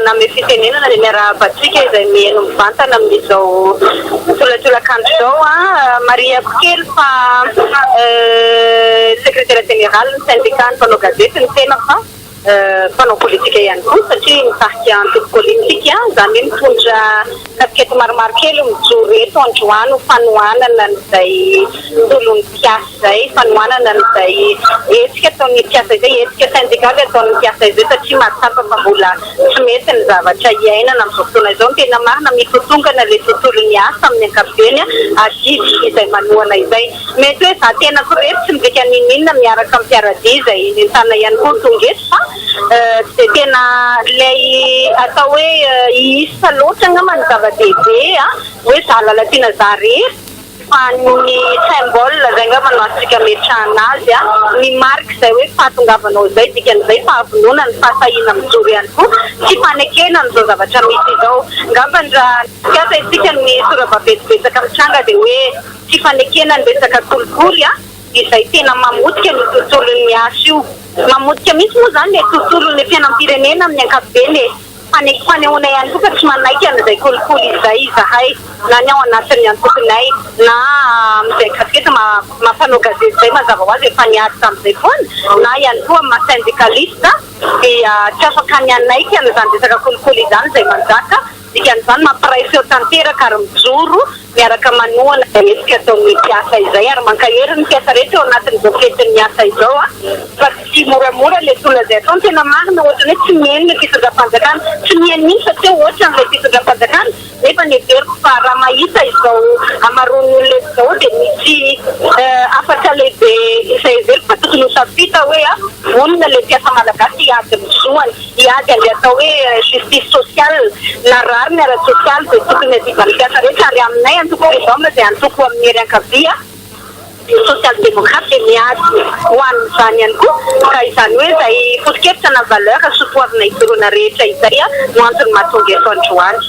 Nanome fitenenana dia miarahaba antsika izay mihaino mivantana amin'izao tolatolakandro izao. Marihako kely fa sekretera jeneralin'ny syndicat ny mpanao gazety ny tenako fa mpanao politika ihany koa satria mitarika antoko politika, izany hoe mitondra kasikety maromaro kely mijoro eto androany ho fanohanana an'izay tolon'ny mpiasa izay, fanohanana an'izay hetsika ataon'ny mpiasa izay, hetsika sendikaly ataon'ny mpiasa izay satria mahatsapa fa mbola tsy mety ny zavatra iainana amin'izao fotoana izao. Ny tena marina, mitotongana ilay tontolon'ny asa amin'ny ankapobeny, adidy izay manohana izay. Mety hoe za tenako irery tsy midika n'inon'inona miaraka amin'ny mpiara-dia izay nentanina ihany koa tonga eto fa tsy dia tena ilay atao hoe isa loatra angamba no zava-dehibe hoe za Lalatiana za irery fa ny symbole izay angamba no azontsika ametrahana azy, ny marika izay hoe fahatongavanao izay, dikan'izay fahavonona ny fahasahiana mijoro ihany koa, tsy fanekena an'izao zavatra misy izao. Angamba raha nikasa isika ny sora-baventy betsaka mitranga dia hoe. Tsy fanekena ny resaka kolikoly izay tena mamotika ny tontolon'ny asa io. Mamotika mihitsy moa izany ilay tontolon'ny fiainam-pirenena amin'ny ankapobeny e. Fanehoana ihany koa fa tsy manaiky an'izay kolikoly izay izahay na ny ao anatin'ny antokonay na amin'izay kasety maha mpanao gazety izay mazava ho azy efa niady tamin'izay foana na ihany koa amin'ny maha syndikalista dia tsy afaka ny hanaiky an'izany resaka kolikoly izany izay manjaka. Dikan'izany mampiray feo tanteraka ary mijoro miaraka manohana izay hetsika ataon'ny mpiasa izay ary mankahery ny mpiasa rehetra eo anatin'izao fetin'ny asa izao fa tsy moramora ilay tolona izay atao. Ny tena marina ohatran'ny hoe tsy mihaino ilay fitondram-panjakana, tsy mihaino mihitsy fa tsy hoe ohatran'ilay fitondram-panjakana nefa ny heveriko fa raha mahita izao hamaroan'ny olona eto izao dia misy hafatra lehibe izay heveriko fa tokony ho tafita hoe vonona ilay mpiasa malagasy hiady ny zoany. Hiady an'ilay atao hoe justice sociale na rariny ara-tsosialy izay tokony hadivan'ny mpiasa rehetra ary aminay antoko Freedom izay antoko amin'ny hery ankavia, social démocrate dia miady ho an'izany ihany koa ka izany hoe izay foto-kevitra na valeur soatoavina ijoroana rehetra izay no antony mahatonga eto androany.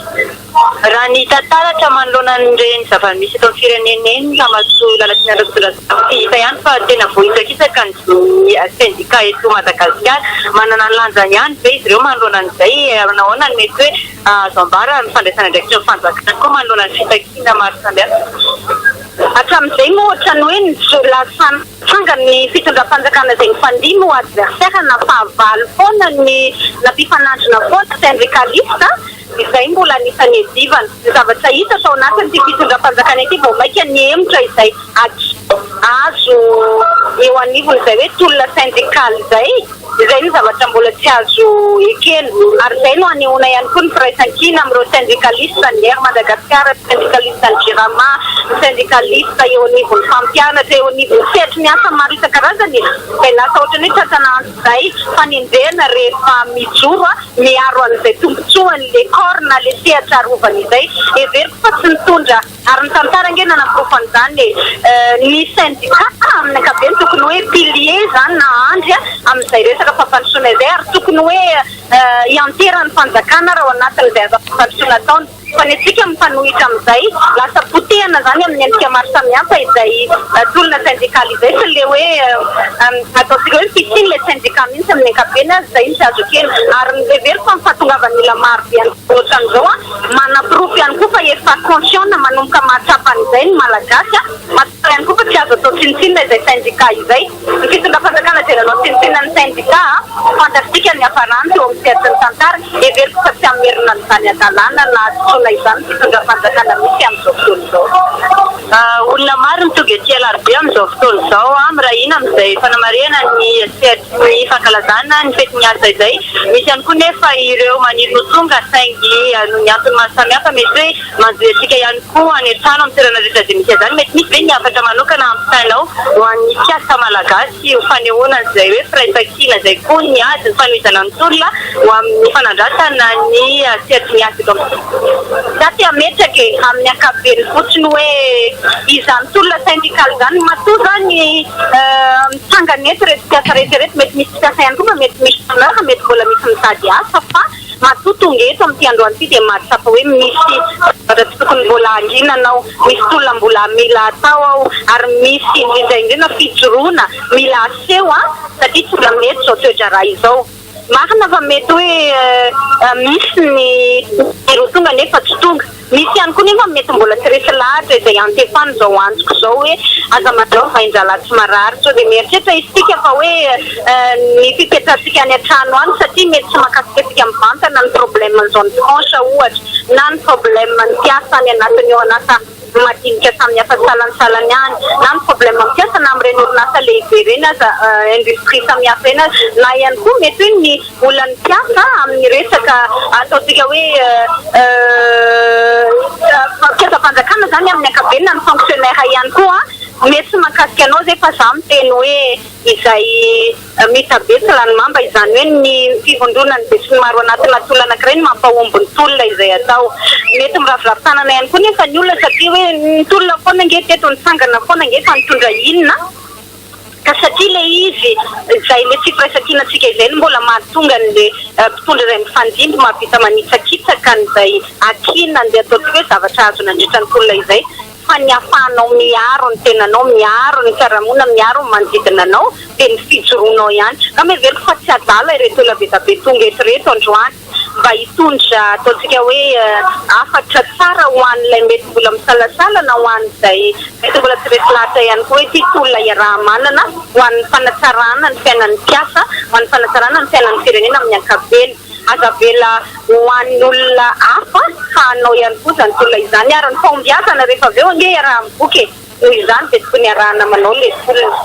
Raha ny hita taratra manoloana an'ireny zava-misy eto amin'ny firenena eny, Ramatoa Lalatiana Rakotondrazafy, dia hita ihany fa tena voahitsakitsaka ny zon'ny sendika eto Madagasikara. Manana ny lanjany ihany ve izy ireo manoloana an'izay? Nahoana no mety hoe azo ambara ny fandraisana andraikitry ny fanjakana koa manoloana ny fitakiana maro samihafa? Hatramin'izay moa ohatran'ny hoe ny lasa nitranga ny fitondram-panjakana izay nifandimby ho adversaire na fahavalo foana ny nampifanandrina foana syndicaliste. Izay mbola anisan'ny iadivana. Ny zavatra hita tao anatin'ity fitondram-panjakana ity vao mainka nihemotra izay acquis azo eo anivon'izay hoe tolona sendikaly izay. Izay no zavatra mbola tsy azo ekena. Ary izay no anehoana ihany koa ny firaisankina amin'ireo sendikalista ny Air Madagascar, ny sendikalista ny Jirama, ny sendikalista eo anivon'ny mpampianatra, eo anivon'ny sehatry ny asa maro isan-karazany e! Izay lasa ohatran'ny hoe tratrana antsojay fanenjehana rehefa mijoro. Miaro an'izay tombotsoany le corps na le sehatra arovany izay. Heveriko fa tsy nitondra, ary ny tantara ange nanaporofo an'izany e. Ny syndicat amin'ny ankapobeny tokony hoe pilier izany na andry amin'izay resaka fampandrosoana izay ary tokony hoe hianteran'ny fanjakana ary ao anatin'izay asa fampandrosoana ataony. Fa ny antsika mifanohitra amin'izay, lasa potehina izany amin'ny endrika maro samihafa izay tolona sendikaly izay sy ilay hoe ataontsika hoe fisian'ilay sendika mihitsy amin'ny ankapobeny aza izay no tsy azo ekena. Ary heveriko fa ny fahatongavan'ny olona maro be ohatran'izao manaporofo ihany koa fa efa conscient na manomboka mahatsapa an'izay ny Malagasy, mahatsapa ihany koa fa tsy azo atao tsinontsinona izay sendika izay. Ny fitondram-panjakana dia nanao tsinontsinona ny sendika, fantatsika ny niafarany teo amin'ny sehatry ny tantara. Heveriko fa tsy hamerina an'izany hadalana na hadisoana izany ny fitondram-panjakana misy amin'izao fotoana izao. Olona maro no tonga ety Alarobia amin'izao fotoana izao, miray hina amin'izay fanamarihana ny sehatry ny fankalazana ny fetin'ny asa izay. Misy ihany koa nefa ireo maniry ho tonga saingy noho ny antony maro samihafa mety hoe manjohy antsika ihany koa any an-trano amin'ny toerana rehetra izay misy an'izany. Mety misy ve ny hafatra manokana hampitainao ho an'ny mpiasa malagasy? sy ho fanehoana an'izay hoe firaisankina izay koa ny ady, ny fanohizana ny tolona ho amin'ny fanandratana ny sehatry ny asa eto amintsika. Za te hametraka e, amin'ny ankapobeny fotsiny hoe izany tolona syndikaly izany, matoa zany mitsangana eto ireto mpiasa rehetra ireto, mety misy mpiasa ihany koa fa mety misy chômeur, mety mbola misy mitady asa fa matoa tonga eto amin'ity androany ity dia mahatsapa hoe misy zavatra tsy tokony mbola hanginana ao, misy tolona mbola mila atao ao ary misy indrindra indrindra fijoroana mila aseho satria tsy mbola mety izao toe-draharaha izao. Marina fa mety hoe misy ny ho tonga nefa tsy tonga. Misy ihany koa nefa mety mbola tsy resy lahatra izay iantefany izao antoko izao hoe aza manao vain-drahalahy tsy marary. Sao dia mieritreritra isika fa hoe ny fipetrahantsika any an-trano any satria mety tsy mahakasika antsika mivantana ny problème ny zone franche ohatra na ny problème ny mpiasa any anatin'ny orinasa madinika samihafa salantsalany any na ny problème mpiasa na amin'ireny orinasa lehibe ireny aza, industrie samihafa ireny aza, na ihany koa mety hoe ny olan'ny mpiasa amin'ny resaka ataontsika hoe mpiasam-panjakana izany amin'ny ankapobeny na ny fonctionnaire ihany koa mety tsy mahakasika anao izay fa za miteny hoe izay mitabe tsy lany mamba, izany hoe ny fivondronan'ny besinimaro anatina tolona anankiray no mampahomby ny tolona izay atao. Mety miraviravy tanana ihany koa nefa ny olona satria hoe ny tolona foana ange teto, nitsangana foana ange fa nitondra inona? Ka satria ilay izy izay ilay tsy firaisankinantsika izay no mbola mahatonga an'ilay mpitondra izay mifandimby mahavita manitsakitsaka an'izay akin an'ilay ataontsika hoe zavatra azo nandritra ny tolona izay fa ny ahafahanao miaro ny tenanao, miaro ny fiarahamonina, miaro ny manodidina anao dia ny fijoroanao ihany. Angamba heveriko fa tsy adala ireto olona be dia be tonga eto ireto androany mba hitondra ataontsika hoe hafatra tsara ho an'ilay mety mbola misalasala na ho an'izay mety mbola tsy resy lahatra ihany koa hoe ity tolona iaraha-manana ho an'ny fanatsarana ny fiainan'ny mpiasa, ho an'ny fanatsarana ny fiainan'ny firenena amin'ny ankapobeny. Aza avela ho an'ny olona hafa fa anao ihany koa izany tolona izany ary ny fahombiazana rehefa avy eo ange iaraha-mivoky e! Noho izany dia tokony iarahana manao ilay tolona.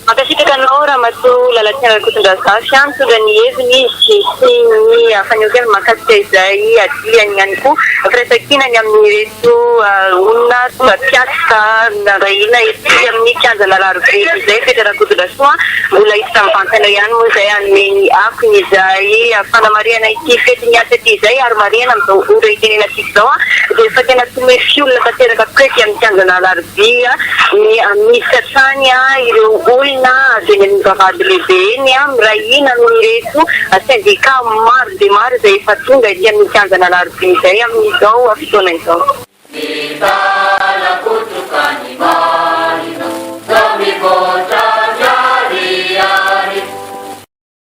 Mankasitraka anao Ramatoa Lalatiana Rakotondrazafy a! Mitondra ny heviny izy sy ny fanehoan-keviny mahakasika izay adihany ihany koa firaisankinany amin'ireto olona tonga mpiasa nandray ety amin'ny kianjan'Alarobia izay. Fetra Rakotondrasoa mbola hiditra mivantana ihany moa izay hanome ny akony izay fanamarihana ity fetin'ny asa ity izay ary marihana amin'izao ora itenenantsika izao dia efa tena tsy misy olona tanteraka tokoa ety amin'ny kianjan'Alarobia. Ny miditra hatrany ireo olona avy eny amin'ny vavahady lehibe eny miray hina amin'ireto sendika maro dia maro izay efa tonga ety amin'ny kianjan'Alarobia izay amin'izao fotoana izao.